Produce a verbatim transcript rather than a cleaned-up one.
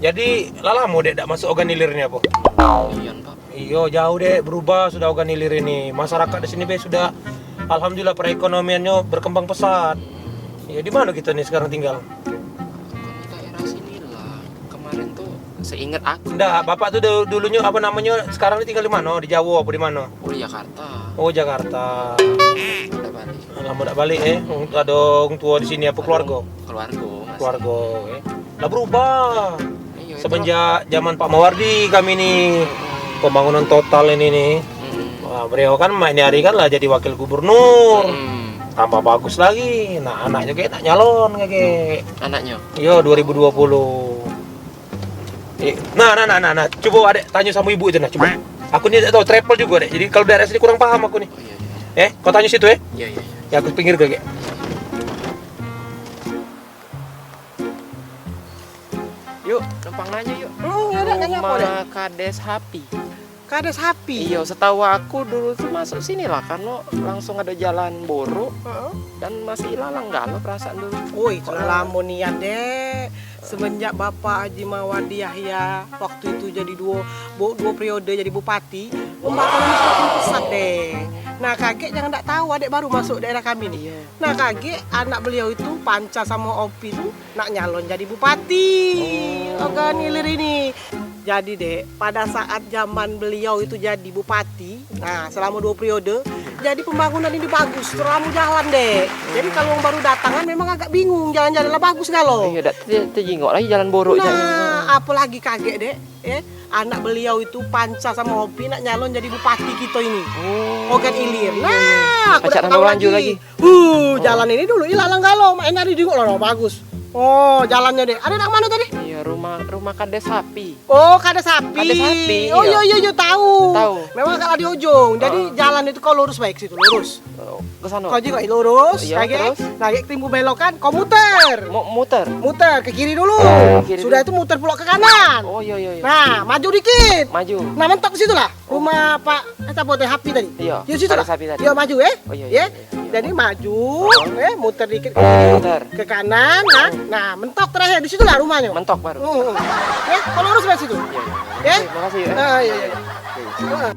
Jadi, lah lamo dek dak masuk organ ilir ni apo? Lumayan, Pak. Iyo, jauh dek berubah sudah organ ilir ini. Masyarakat di sini be sudah, alhamdulillah, perekonomiannya berkembang pesat. Ya, di mana kita ni sekarang tinggal? Kan daerah sini lah. Kemarin tuh seingat aku. Ndak, bapak tuh du- dulunya apa namanya? Sekarang ni tinggal di mana? Di Jawa apa di mana? Oh, di Jakarta. Oh, Jakarta. Udah balik. Lamo dak balik eh. Ada orang tua di sini apa keluarga? Keluarga masih. Keluarga eh. Lah berubah. Iya, itu. Semenjak zaman Pak Mawardi kami ni pembangunan total ini ni. Mm-mm. Wah, beliau kan main hari kan lah jadi wakil gubernur. Mm-mm. Tambah bagus lagi. Nah, anaknya kayak nak nyalon kayak. Anaknya? Iya, dua ribu dua puluh. Eh, nah, nah, nah, nah, nah. Coba adek tanya sama ibu itu nah, coba. Aku ni tak tahu travel juga dek. Jadi kalau daerah sini kurang paham aku ni. Oh, iya, iya. Eh, kau tanya situ eh. Iya, iya, iya. Ya aku pinggir ke. Yuk, numpang nanya yuk. Hmm, ya, Dek, nanya apa, Dek? Rumah Kades Hapi. Kades Hapi? Iyo, setahu aku dulu tuh masuk sini lah, karena langsung ada jalan borok. Heeh. Dan masih ilalang galo perasaan dulu. Woi, itu lah lamo nian, Dek. Semenjak Bapak Haji Mawardi Yahya waktu itu jadi duo, bu- duo periode jadi bupati, pembangunan semakin pesat, Dek. Nah, kagek jangan dak tahu, adek baru masuk daerah kami ni. Iyo. Nah, kagek anak beliau itu, Panca sama Opi tu, nak nyalon jadi bupati. Oh. Organ ilir ini. Jadi, Dek, pada saat zaman beliau itu jadi bupati, nah, selama dua periode, jadi pembangunan ini bagus, terlalu jalan, Dek. Jadi, kalau orang baru datangan memang agak bingung, jalan-jalan lah bagus galo. Iyo, dak te- tejingok lagi jalan borok. Nah, apalagi kagek, Dek, eh, anak beliau itu, Panca sama Opi, nak nyalon jadi bupati kita ini. Oh. Organ ilir. Nah, aku dak tahu lagi. Pacak nambah maju lagi. Uh, jalan ini dulu ilalang galo, main hari jingok lah, bagus. Oh, jalannya, Dek. Ada nak kemana tadi? Iya, rumah, rumah Kades Hapi. Oh, Kades Hapi. Kades Hapi, oh, iya. Iya, iya, iya, tahu. Tahu. Memang agak di ujung. Jadi, heeh, jalan itu kau lurus baik situ, lurus. Oh, ke sana. Kau juga lurus, iya, kagek. Terus? Nah, kagek timbul belokan, kau muter. Mu- muter. Muter ke kiri dulu. Oh, ke kiri dulu. Sudah itu muter pula ke kanan. Oh, iya, iya, iya. Nah, maju dikit. Maju. Nah, mentok di situ lah. Rumah Pak, eh, siapa teh Hapi tadi? Iya, ya, situ Hapi lah. Tadi. Iya, maju, eh. Oh, iya, iya, iya, iya. Jadi maju, eh, muter dikit ke kiri, muter ke kanan, nah, nah, mentok terakhir di situ lah rumahnya. Mentok baru. Hmm, hmm. Ya, kalau lurus ke situ. Iya, iya. Ya? Makasih, makasih, ya. Ah, iya, iya. Iya. Ah.